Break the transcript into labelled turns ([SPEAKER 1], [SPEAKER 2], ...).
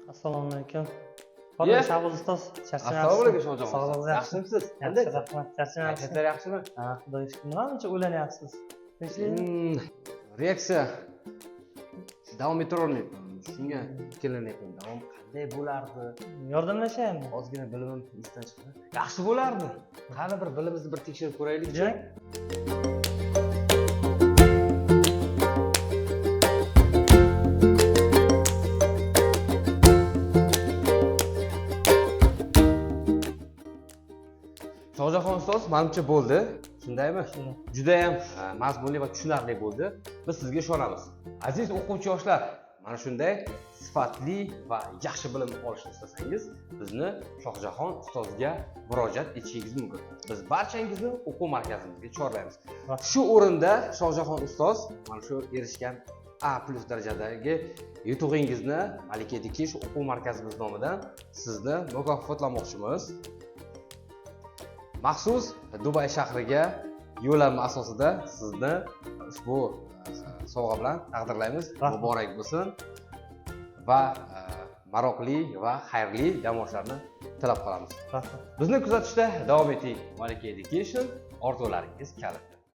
[SPEAKER 1] Assalomu alaykum.
[SPEAKER 2] Ye.
[SPEAKER 1] Shahboz ustoz, charchamayapsizmi?
[SPEAKER 2] Assalomu alaykum, Shohjahon.
[SPEAKER 1] Sog'lig'ingiz yaxshimi?
[SPEAKER 2] Yaxshimisiz?
[SPEAKER 1] Yaxshi, rahmat. Charchamayapsizmi?
[SPEAKER 2] Kayfiyatlar yaxshimi?
[SPEAKER 1] Ha, xudoga shukur. Nima buncha o'ylanyapsiz? Tinchlikmi?
[SPEAKER 2] Reaksiya davom ettirolmayapman. Shunga ikkilanayapman. Davom qanday bo'lardi?
[SPEAKER 1] Yordamlashaymi?
[SPEAKER 2] Ozgina bilimim esdan chiqdi. Yaxshi bo'lardi. Qani, bir bilimimizni bir tekshirib ko'raylik.
[SPEAKER 1] Jang.
[SPEAKER 2] Shohjahon ustoz, manimcha bo'ldi. Shundaymi?
[SPEAKER 1] Shunday.
[SPEAKER 2] Judayam mazmunli va tushunarli bo'ldi. Biz sizga ishonamiz. Aziz o'quvchi yoshlar, mana shunday sifatli va yaxshi bilim olishni istasangiz, bizni Shohjahon ustozga murojaat etishingiz mumkin. Biz barchangizni o'quv markazimizga chorlaymiz.
[SPEAKER 1] Rahmat.
[SPEAKER 2] Shu o'rinda, Shohjahon ustoz, mana shu erishgan A+ darajadagi yutug'ingizni Malika Education o'quv markazimiz nomidan sizni mukofotlamoqchimiz. Maxsus Dubay shahriga yo'llanma asosida sizni ushbu sovg'a bilan taqdirlaymiz.
[SPEAKER 1] Rahmat.
[SPEAKER 2] Muborak bo'lsin va maroqli va xayrli dam olishlarni tilab qolamiz.
[SPEAKER 1] Rahmat.
[SPEAKER 2] Bizni kuzatishda davom eting. Malika Education, orzularingiz kaliti.